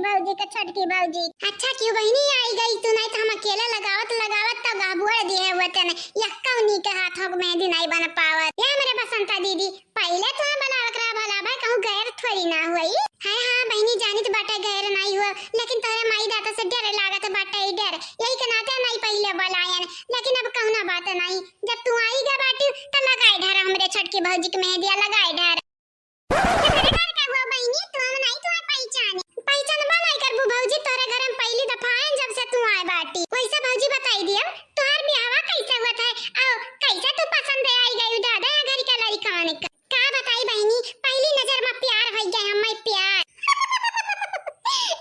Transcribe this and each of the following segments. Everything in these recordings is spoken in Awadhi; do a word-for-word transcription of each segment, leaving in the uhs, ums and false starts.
भौजी के छोटकी भौजी। अच्छा किहु बहिनी आई गई तू, नाहीं त हम अकेले लगावत लगावत त गहबुआ दिहे हुए थे न, यक्कउ नीक हाथों क मेहंदी नाहीं बन पावत। ए हमरे बसंता दीदी, पहिले तुहे बुलावत रहा भला भाई, कहूँ गैर थोड़ी ना हुई। हाय हाँ बहिनी, जानित बाटे गैर नाहीं हुआ, लेकिन तोहरे माई दादा से डर लागत बाटे, ई डर, यही के नाते नाहीं पहिले बुलायन। लेकिन अब कहुना बात नाहीं, जब तू आई गा बाटी त लगाए ढार हमरे छोटकी भौजी के मेहंदिया लगाए ढार। तोहरे घर का हुआ बहिनी, तू हम नाहीं तुहे पहचाने, पहचानबा नाहीं करबू भौजी, तोहरे घर हम पहली दफा आए जब से तू आए बाटी। वैसे भौजी बताई दियो, तोहार बियाहवा कैसे हुआ था, आओ कैसे तू पसंद आई गई दादा, यहाँ घर के लड़िकन का। का बताई बहिनी, पहली नजर में प्यार होइ गए हमें, प्यार।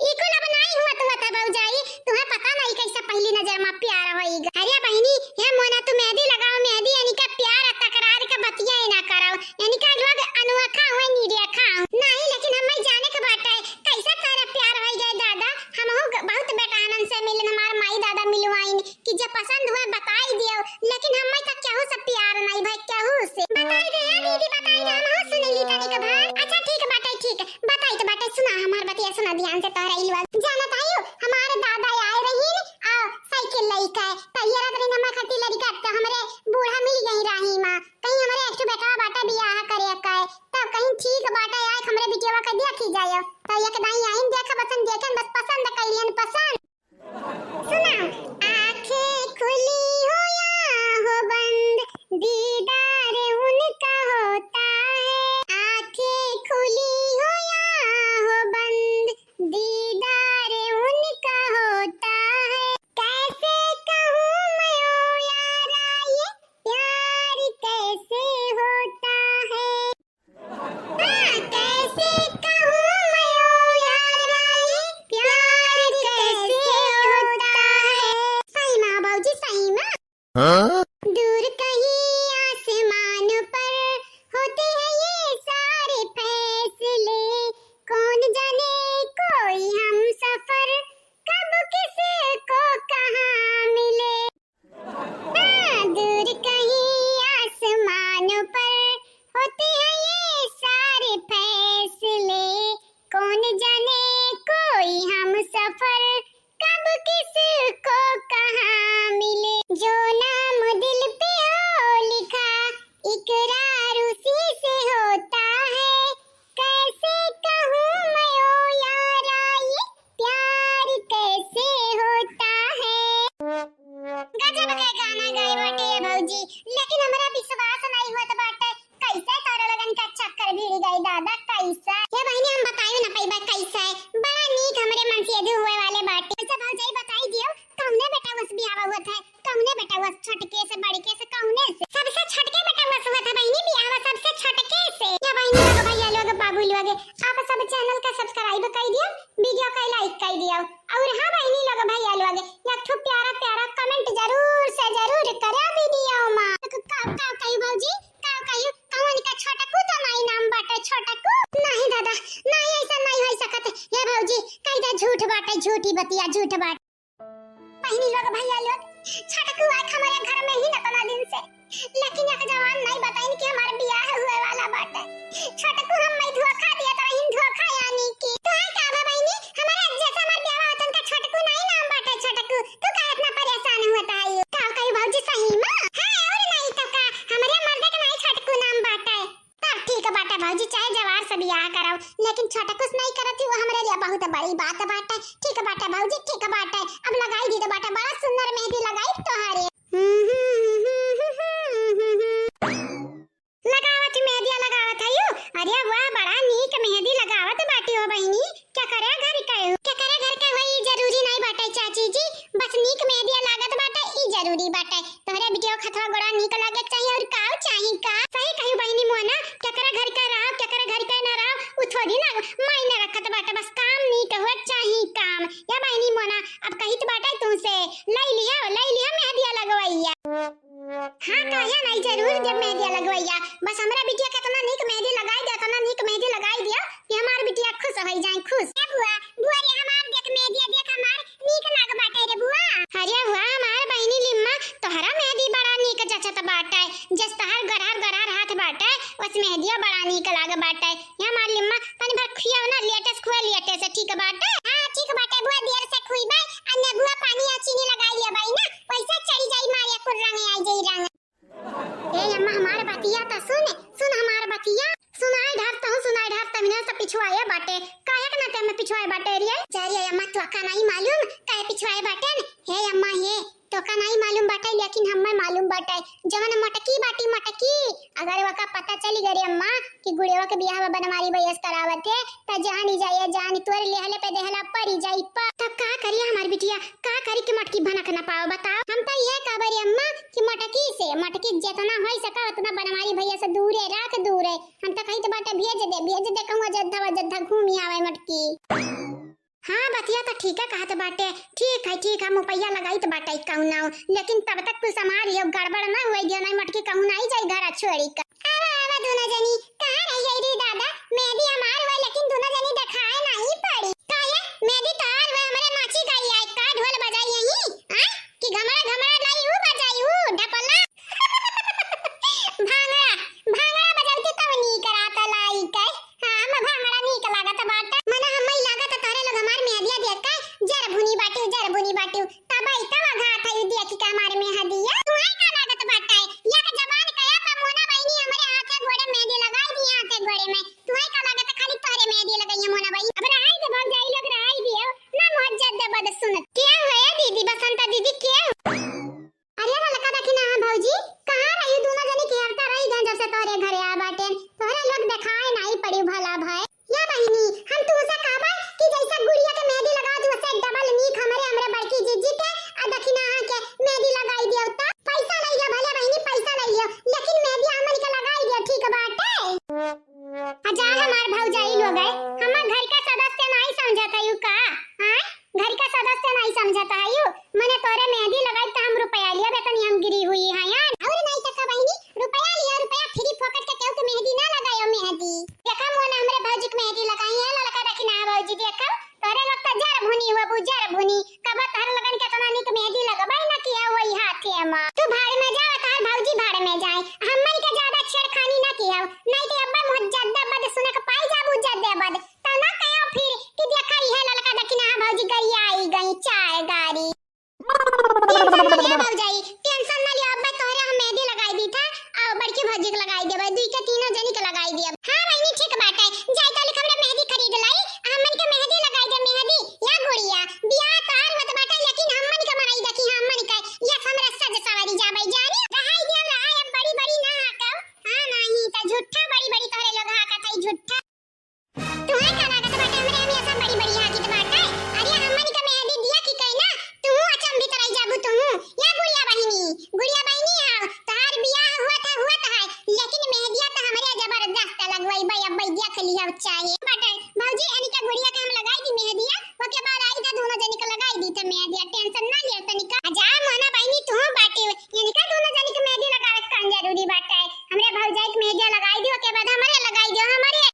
ई कुल अब नाहीं हुआ तो हुआ था भौजाई, तुहे पता नाहीं कैसे पहली नजर में प्यार होइ गए। अरे बहिनी, हे मोना तू मेहंदी लगाओ, मेहंदी, यानी का प्यार आ तकरार का बतिया ही ना कराओ, यानी का लोग अनोखा हुए, निरेखा हुए। नाहीं, लेकिन हमें जाने के बाटे, कैसे तोहरे प्यार होइ गए दादा, हमहू ग-, बहुत बेटानन से मिलन, हमार माई दादा मिलवाइन, कि जे पसंद हुए बताई दियो, लेकिन हमें त केहू से प्यार नाहीं भाई, केहू से। बताई दे ए दीदी, बताई दे, हमहू सुन ली तनी के भर। अच्छा ठीक बाटे, ठीक, बताई त बाटे, सुना हमार बतिया, सुना ध्यान से तोहरा इलवा। जानत हयू, हमार दादा आए रहीन, आ साइकिल लइके, त ये रात दिन हमार खातिर लड़िका, त हमरे बूढ़ा मिल गई राही मा, कहीं हमरे एक ठो बेटवा बाटे बियाह करे के, त कहीं ठीक बाटे, आए हमरे बिटिया के देखी जायो, त एक दाई आइन देखा बसन, देखेन बस पसंद कइलियन, पसंद। सुना, आँखें खुली हो या हो बंद, दीदार उनका होता है। आँखें खुली हो या हो बंद, दीदार उनका होता है। कैसे कहूँ मैं ओ यारा, ये प्यार कैसे होता है। हाँ, कैसे कहूँ मैं ओ यारा, ये प्यार कैसे होता है। सही मा भौजी, सही मा। हाँ? दूर कहीं आसमानों पर होते हैं ये सारे फैसले, कौन जाने कोई हमसफर कब किसको कहाँ मिले। हाँ, दूर कहीं आसमानों पर होते हैं ये सारे फैसले, कौन जाने कोई हमसफर कब किसको कहाँ मिले। जो नाम दिल पे हो लिखा, इकरार उसी से होता है। कैसे कहूँ मैं ओ यारा, ये प्यार कैसे होता है। गजब के गाना गाए बाटे ये भौजी, लेकिन हमरा विश्वास नाहीं होत बाटे, कैसे तोरा लोगन का चक्कर भिड़ गई दादा, कैसे? हे बहिनी, हम बताए ना पइबा कैसे, बड़ा नीक हमरे मन से यदि हुए वाले बाटे। अच्छा भौजाई बताई दियो, कौने बेटवा से बियाह हुआ था? कौने बेटवा से, छोटके से, बड़के से, कौने से? सबसे छोटके बेटवा से हुआ था बहिनी बियाह, सबसे छोटके से। या बहिनी लोग, भैया लोग, बाबू लोग, आप सब channel का subscribe कर दियो, video का like कर दियो। और हाँ बहिनी लोग, भैया लोग, एक ठो प्यारा प्यारा comment जरूर से जरूर करा video मा। का, का कही भौजी, का कही, कौन का छोटकू तो नाहीं नाम बाटे, छोटकू? नाहीं दादा, नाहीं, ऐसा नाहीं होइ सकत। हे भौजी, कहि दे झूठ बाटे, झूठी बतिया, झूठ बाटे। बहिनी लोग, भैया लोग, छोटकू आए हमरे घर में ही न तना दिन से, लेकिन एक जवान नाहीं बताइन कि हमार बियाह हुए वाला बाटे। छोटकू हम मैं धोखा दिया तो रहीन, धोखा यानी कि। तोहार का बा बहिनी, हमारे जैसे हमार बियाह होतन का छोटकू नाहीं नाम बाटे छोटकू, तू का इतना परेशान हुआ ताई? का कही भौजी सही मा? हाँ, और नाहीं तो का, हमरे मर्दे के नाहीं छोटकू नाम बाटे। तब ठीक बाटे भौजी, चाहे जवार से बियाह कराओ, लेकिन छोटकू से नाहीं करत ही, वो हमरे लिए बहुत बड़ी बात बाटे। ठीक बाटे भौजी, ठीक बाटे, अब लगाई दी तो बाटे, बड़ा सुंदर मेहंदी लगाई तोहरे। लगावत ही मेहंदिया लगावत हयू। अरे वाह, बड़ा नीक मेहंदी लगावत बाटी हो बहिनी। केकरे घर के हो? केकरे घर के होई, ई जरूरी नाहीं बाटे चाची जी, बस नीक मेहंदिया लागत बाटे, ई जरूरी बाटे। तोहरे बिटिया के हथवा गोड़ा नीक लागे के चाही, और का चाही का? सही कही बहिनी मोहना, केकरे घर के रहो, केकरे घर के ना रहो, उ थोड़ी ना मायने रखत बाटे, बस काम नीक हुए के चाही काम। या बहिनी मोहना, अब कहित बाटे तुमसे, लई लियो, लई लियो मेहंदिया लगवैया। हाँ, काहे नाहीं, जरूर देब मेहंदिया लगवैया। बस हमरा बिटिया केतना नीक मेहंदी लगाई दे, केतना नीक मेहंदी लगाई दिया कि हमार बिटिया खुश होइ जाए, खुश। ए बुआ, बुआ रे, हमार देख मेहंदिया, देख हमार नीक लाग बाटे रे बुआ। अरे वाह, हमार बहिनी लिम्मा, तोहरा मेहंदी बड़ा नीक जचत बाटे। जस तोहार गरहर गरहर हाथ बाटे, वस मेहंदिया बड़ा नीक लाग बाटे। ए हमार लिम्मा, तनी भर खियाओ ना, लेटे से खुआ, लेटे से ठीक बाटे। हाँ, ठीक बाटे, बुआ देर से खुइबै, आ नेबुआ पानी आ चीनी लगाई लेबै ना, वैसे चढ़ी जाई मारे कुल रंग, आई जाई रंग। ए अम्मा, हमार बतिया त सुन, सुन हमार बतिया। सुनाई ढार तहु, सुनाई ढार तमिने से पिछुआए बाटे। काहे के नाते में पिछुआए बाटे रे? जा रे अम्मा, तोका नाई मालूम काहे पिछुआए बाटे न? हे अम्मा हे, तोका नाई मालूम बाटे, लेकिन हम्मे मालूम बाटे। जवन मोटकी बाटी मोटकी, अगर वका पता चली गए रे अम्मा कि गुड़िया के बियाह बनवारी भैया से करावत है, त जानी जाए, जानी तोरे लेहले पे देहला परी जाई प। तब का करी हमार बिटिया, का करी कि मोटकी भनक न पाओ, बताओ। हम त इहे कहबे रे अम्मा कि मोटकी से, मोटकी जितना होई सका उतना बनवारी भैया से दूरे राख, दूरे। हम त कहित बाटे भेज दे, भेज दे कहूँ अजद्धा वजद्धा घूमी आवे मोटकी। हाँ, बतिया त ठीके कहत बाटे। ठीक है, ठीक है, हम उपैया लगाइत बाटे कहूँ नाऊ, लेकिन तब तक तू संभाल लियो, गड़बड़ ना हुए दियो, नहीं मोटकी कहूँ नाई जाई घर छोड़ी का। आवा, आवा, दोनों जनी, कहाँ रही है रे दादा? मेहंदी हमार हुआ, लेकिन दोनों जनी देखाए नहीं पड़ी। काहे? मेहंदी तोहार हुआ, हमरे नाची गाई आए, का ढोल बजाई यहीं? आय? कि घमड़ा, घमड़ा लाई ऊ बजाई ऊ, ढपला। भांगड़ा, भांगड़ा बजावती तब नीक रात लाई के। हाँ, हम भांगड़ा नीक लागत बाटे। मने हम्मे लागत तोहरे लोग हमार मेहंदिया देख के जर भुनी बाटिउ, जर भुनी बाटिउ। तब आई तब घात है देखी के हमार मेहंदिया। तुहे का लागत बाटे? या के जबान कया पे मोना बहिनी हमरे हाथे गोड़े मेहंदी लगाई दी हाथे गोड़े में। तुहे का लागत खाली तोहरे मेहंदी लगाई है मोना बहिनी? अब रहाई दे भौजाई लोग, रहाई दियो। ना मोहज्जत दे बद सुनत। के है दीदी, बसंता दीदी के? अरे ललका देखी ना, हाँ भौजी, कहाँ रही दोनों जनी? के हफ्ता रही गए जब से तोहरे घरे आ बाटे, तोहरे लोग देखाए नाई पड़ी भला भय। या बहिनी, हम तुमसे कहबे कि जैसा गुड़िया के मेहंदी लगा दू, उससे डबल नीक हमरे, हमरे बड़की जीजी के आ दखिना के मेहंदी लगाई दियो त। पैसा ले लियो भले बहिनी, पैसा ले लियो, लेकिन मेहंदी हमन के लगाई दियो, ठीक बाटे? आ जा हमार भौजाई लोग है, हमार घर का सदस्य नाई समझत है यू का? हाँ? घर का सदस्य नाई समझत है यू? मने तोरे मेहंदी लगाई त हम रुपया लिया, बेतनी हम गिरी हुई है यार। और नाई त का बहिनी, रुपया लिया, रुपया, फ्री फोकट के केहू के मेहंदी ना लगायो मेहंदी। देखा मोना हमरे भौजी के मेहंदी लगाई है, ललका देखी ना भौजी, देखा तोरे लोग त जर भुनी हुआ बू, जर भुनी। कब तहर लगन के तना निक मेहंदी लगबे ना किया वही हाथे मा। तू भाड़ में जा, तहर भौजी भाड़ में जाए, हमन के ज्यादा छेड़खानी ना किया, नहीं तो अब्बा मुझ जद्दा बद सुने के पाई जाबू जद्दे बद। त ना कहो फिर कि देखा इहे ललका देखी ना भौजी गरिया आई गई चाय गारी। टेंशन ना लियो, ए भौजाई, टेंशन ना लियो, अब्बे तोहरे हम मेहंदी लगाई दी था, आ बड़की भौजी के लगाई देबे, दुई के तीनों जनी के लगाई देब। हाँ बहिनी, ठीक बाटे, जाई तो लिख हमरा मेहंदी खरीद लाई, हमन के मेहंदी लगाई दे, मेहंदी, या गुड़िया, बियाह तोहार होत बाटे, लेकिन हमन के बनाई देखी, हमन के, यस हमरा सज सवारी जाबे जानी, रहाई दिया, रहाई, अब बड़ी बड़ी ना हाकब, हाँ नहीं, त झूठा बड़ी बड़ी तोहरे लोग हाकत है, झूठा। तुहे का लागत बाटे हमरे हमेशा बड़ी बड़ी हाकित बाटे? अरे हमन के मेहंदी दिया की कही ना, तू अचंभित रह जाबू तू। या गुड़िया बहिनी, गुड़िया बहिनी आओ, तहार बियाह हुआ था, हुआ था है, लेकिन मेहंदिया तो हमरे जबरदस्त लगवाई बई, अब बई देख लिया चाहे। बाटे भौजी, अनिका गुड़िया के हम लगाई दी मेहंदिया, ओके बाद आई था दोनों जनी के लगाई दी था मेहंदिया, टेंशन ना लिया तनिका। आ जा मोहना बहिनी तू बाटे, इनका दोनों जनी के मेहंदी लगावे के कौन जरूरी बाटे? हमरे भौजाई के मेहंदिया लगाई दी, ओके बाद हमरे लगाई दियो, हमरे।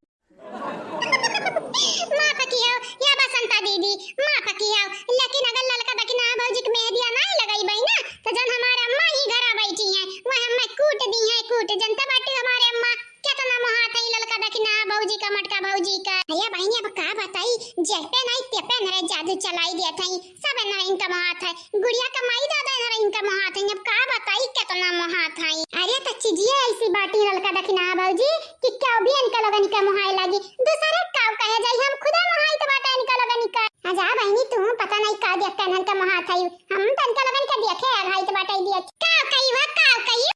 माफ कियो, या बसंता दीदी, माफ कियो, लेकिन अगर ललका दखिना भौजी के मेहंदिया नाई लगइबे ना, त जौन हमार अम्मा ही घरा बैठी हैं, वह हमें कूट दी हैं, कूट। जनता बाटी हमार अम्मा केतना मोहात है ललका दखिना भौजी का, मोटका भौजी का। भैया बहिनी, अब का बताई, जेपे नाई तेपे नरे जादू चलाई दिया था, सब नरे इनका मोहात है। गुड़िया का माई दादा नरे इनका मोहात है, अब का बताई केतना मोहात है। अरे त चीजिए ऐसी बाटी ललका दखिना भौजी, कि केहू भी इनका लोगन के मोहाए लागी। दूसरे काव कहे जाई, हम खुदे मोहाइत बाटे इनका लोगन के। आ जा बहिनी, तू पता नहीं का देख के इनका मोहात है। हम तो इनका लोगन के देखे अघाइत बाटे, देख। काव कही हो, काव कही?